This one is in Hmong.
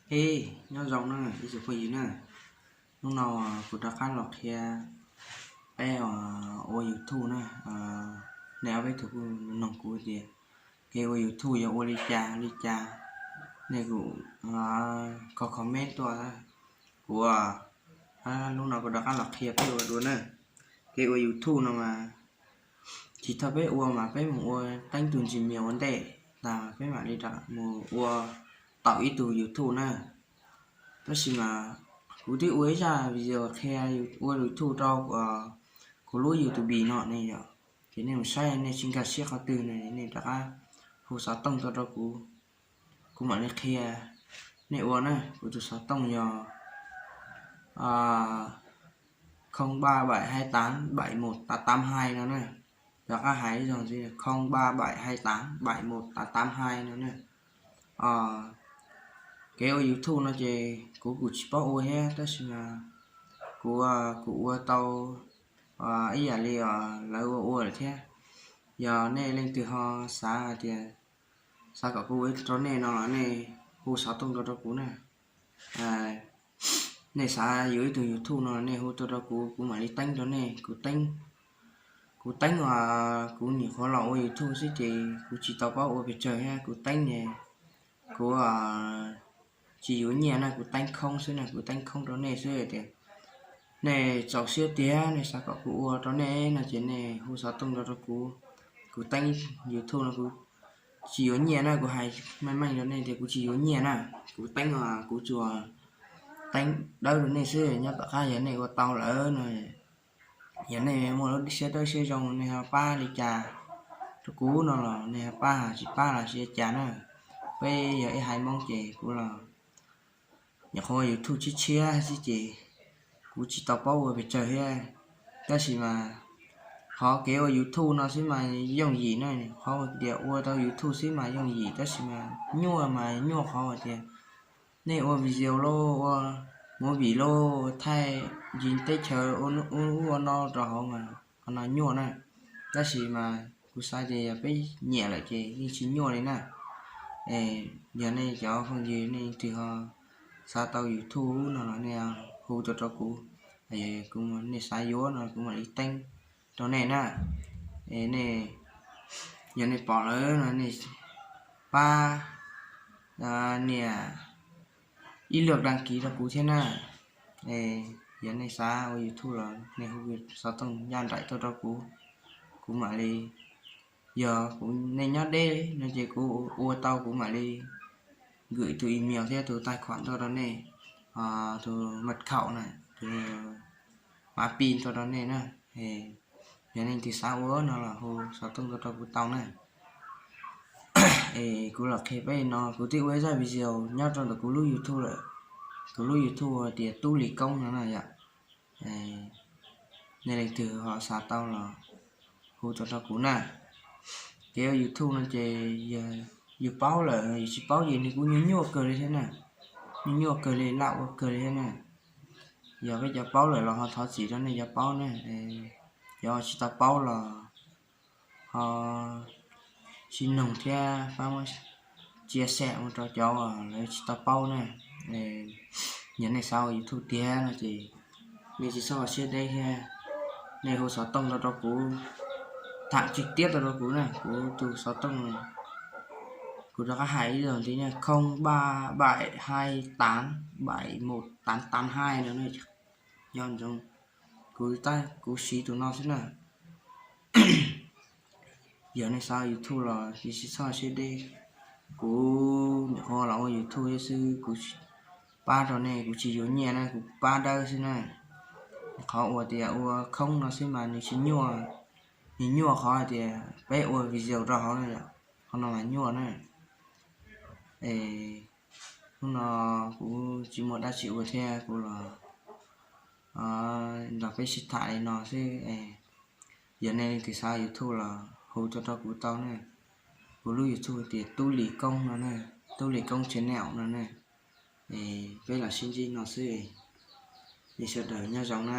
Ej, nyob zoo na ib tsoom phooj ywg na. Hnub no kuv rov qab los qhia peb ua YouTube na. Nej ob peb tug kuj noog kuv tias kev ua YouTube yog ua li cas li cas, nej kuj comment tuaj. Kuv hnub no kuv rov qab los qhia peb ua dua na. Kev ua YouTube no mas tsis thaum peb ua mas peb mus ua teeb tus Gmail ua ntej tas peb mam li mus ua tau ib tug YouTube na. Tab sis mas kuv twb ua ib zaj video qhia ua YouTube rau kuv lub YouTube no ne yom. Ces nej mus saib nej tsis nkag siab qhov twg no nej rov qab hu xov tooj tuaj rau kuv, kuv mam li qhia nej ua na. Kuv tus xov tooj yog không ba bảy hai tám bảy một tám tám hai no na. Rov qab hais ib zaug ntxiv, không ba bảy hai tám bảy một tám tám hai no na. Kev ua YouTube no ces kuv kuj tsis paub ua thiab tab sis mas kuv, kuv ua tau ib yam li lawv ua ua lawm thiab. Yog nej leej twg ho xav hais tias xav kom kuv ua rau nej no los nej hu xov tooj tuaj rau kuv na. Nej xav yuav ib tug YouTube no nej hu tuaj rau kuv, kuv mam li teeb rau nej. Kuv teeb, kuv teeb uas kuv nyuam qhuav los ua YouTube xwb ces kuv tsis tau paub ua pes tsawg thiab. Kuv teeb ne, kuv tsis yuav nyiaj na, kuv teeb khoob xwb na, kuv teeb khoob rau nej xwb tias nej txaus siab tiag nej xav kom kuv ua rau nej no ces nej hu xov tooj rau rau kuv. Kuv teeb YouTube no kuv tsis yuav nyiaj na, kuv hais meej meej rau nej tias kuv tsis yuav nyiaj na. Kuv teeb, kuv tsuas teeb dawb rau nej xwb. Nyob tom qab yog nej ua tau lawm no, yog nej muaj lub siab dawb siab zoo nej ho pab li cas rau kuv no los nej ho pab, tsis pab los tsis ua cas na. Peb yog ib haiv Hmoob ces kuv los nyuam qhuav ua YouTube tshiab tshiab xwb ces kuv tsis tau paub ua pes tsawg thiab. Tab sis mas qhov kev ua YouTube no xwb mas yooj yim na. Qhov tias ua tau YouTube xwb mas yooj yim tab sis mas nyuaj mas nyuaj qhov tias nej ua video los, ua movie los, thaij ncig teb chaws, ua ub ua no rau hauv mas qhov no nyuaj na. Tab sis mas kuv xav tias yog peb nyiam lawm ces yeej tsis nyuaj li na. Yog nej cov phooj ywg nej twg ho xav tau YouTube no los nej hu tuaj rau kuv, kuv, nej xav yuav no kuv mam li teeb rau nej na. Nej, yog nej pom lawm no nej pab nias ib lwm dag kiv rau kuv thiab na. Yog nej xav ua YouTube los nej hu xov tooj ncaj nraim tuaj rau kuv, kuv mam li, yog kuv nej nyob deb no ces kuv ua tau kuv mam li gửi tus email thiab tus tài khoản tuaj rau nej, tus mật khẩu na, tus mã pin tuaj rau nej na. Yog nej twg xav ua no los hu xov tooj tuaj rau kuv tau na. Es kuv los qhia peb no, kuv twb ua ib zaj video nyob rau ntawm kuv lub YouTube lawm. Kuv lub YouTube tias Tub Lis Koob no na yom. Nej leej twg ho xav tau los hu tuaj rau kuv na. Kev ua YouTube no ces yog yus paub lawm, yus tsis paub ces nws kuj nyuaj nyuaj kawg li thiab na. Nyuaj nyuaj kawg li, laj ua kawg li thiab na. Yog peb cov paub lawm los ho thov txim rau nej cov paub na. Cov tsis tau paub los ho sib noog thiab pab muab chia sẻ mus rau cov uas lawv tsis tau paub na. Yog nej xav ua YouTube tiag no ces nej tsis txhob ua siab deb thiab, nej hu xov tooj rau rau kuv, tham trực tiếp rau rau kuv na, kuv tus xov tooj, kuv rov qab hais ib zaug ntxiv na, không ba bảy hai tám bảy một tám tám hai no na. Nco ntsoov, kuv tab kuv siv tus no xwb na. Yog nej xav YouTube los tsis txhob siab deb, kuv nyuam qhuav los ua YouTube thiab xwb, kuv pab rau nej, kuv tsis yuav nyiaj na, kuv pab dawb xwb na. Qhov uas tias ua khoob no xwb mas nws tsis nyuaj, nws nyuaj qhov hais tias peb ua video rau hauv no yom, qhov no mas nyuaj na. Es hnub no kuv tsis muaj dab tsi ua thiab kuv los nrog peb sib tham li no xwb. Yog nej leej twg xav YouTube los hu tuaj rau kuv tau na. Kuv lub YouTube tias Tub Lis Koob no na, Tub Lis Koob channel no na. Es peb los sib ntsib no xwb. Nej sawv daws nyob zoo na.